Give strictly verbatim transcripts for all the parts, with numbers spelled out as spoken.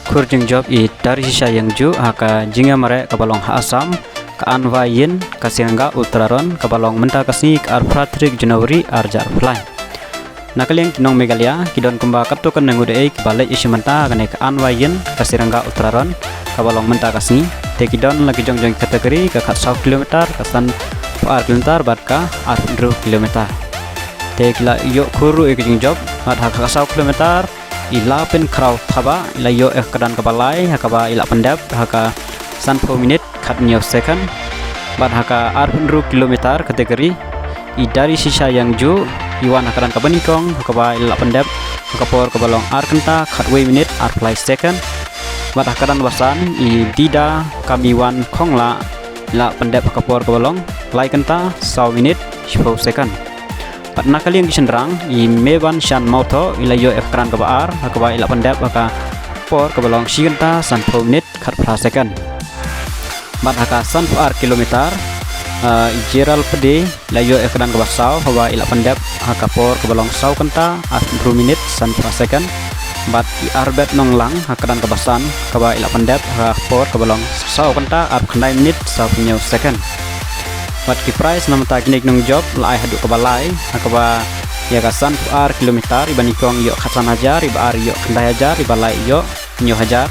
khur jingjop i Dari Shisha Iangju ha ka jingïamareh kaba long ha Assam, ka Anwa Yin, Kaziranga Uttarakhand, kaba long mynta ka sngi ka arphew phra tarik January arhajar arphew lai. Na ka liang ki nong Meghalaya ki don kumba katto katne ngut ei kiba leit ïashim bynta ha kane ka Anwa Yin, Kaziranga Uttarakhand, kaba long mynta ka sngi. Te ki don la ki jong jong ki category, ka khatsaw kilometer, ka sanphew ar kilometer bad ka arphew hynriew kilometer. Te ki la ïoh khur ruh ïa ka jingjop, bad ha ka khatsaw kilometer i Lapinkhraw Thaba i la ïoh ïa ka kyrdan kaba lai, ha kaba i la pyndep ha ka sanphew minit khathynñiew second. Bad ha ka arphew hynriew kilometer category, i Dari Shisha Iangju i wan ha ka kyrdan kaba nyngkong, ha kaba i la pyndep ha ka por kaba long ar kynta khatwei minit arphew lai second. Bad ha ka kyrdan ba san, i Dida Kamiwan Khongla i la pyndep ha ka por kaba long lai kynta saw minit shiphew second. Bad na ka liang ki shynrang, i Meban Shan Mawthoh i la ïoh ïa ka kyrdan kaba ar, ha kaba i la pyndep ha ka por kaba long shi kynta sanphew minit khatphra second. Bad ha ka sanphew ar kilometer, ah, i Jeral Pde i la ïoh ïa ka kyrdan kaba saw, ha kaba i la pyndep ha ka por kaba long saw kynta arphew hynriew minit sanphew ar second. Bad i Arbet Nonglang ha ka kyrdan kaba san, kaba i la pyndep ha ka por kaba long saw kynta arphew khyndai minit sawphew hynñiew second. Bad ki prize na bynta kine ki nongjop la ai haduh kaba lai, ha kaba ïa ka sanphew ar kilometer, iba nyngkong ïoh khatsan hajar, iba ar ïoh khyndai hajar, iba lai ïoh hynñiew hajar.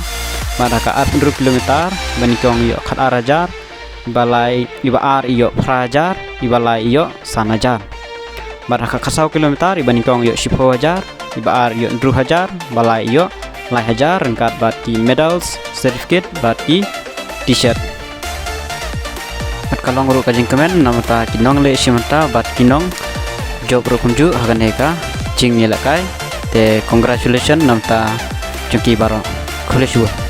Bad ha ka arphew hynriew kilometer, iba nyngkong ïoh khatar hajar, iba lai, iba ar ïoh phra hajar, iba lai ïoh san hajar. Bad ha ka khatsaw kilometer, iba nyngkong ïoh shiphew hajar, iba ar ïoh hynriew hajar, iba lai ïoh lai hajar, ryngkat bad ki medals, certificate bad ki t-shirt. Bad ka long ruh ka jingkmen na bynta ki nongleit shim bynta bad ki nongjop ruh kumjuh ha kane ka jingïalehkai. Te congratulations na bynta jong ki baroh. Khublei shibun.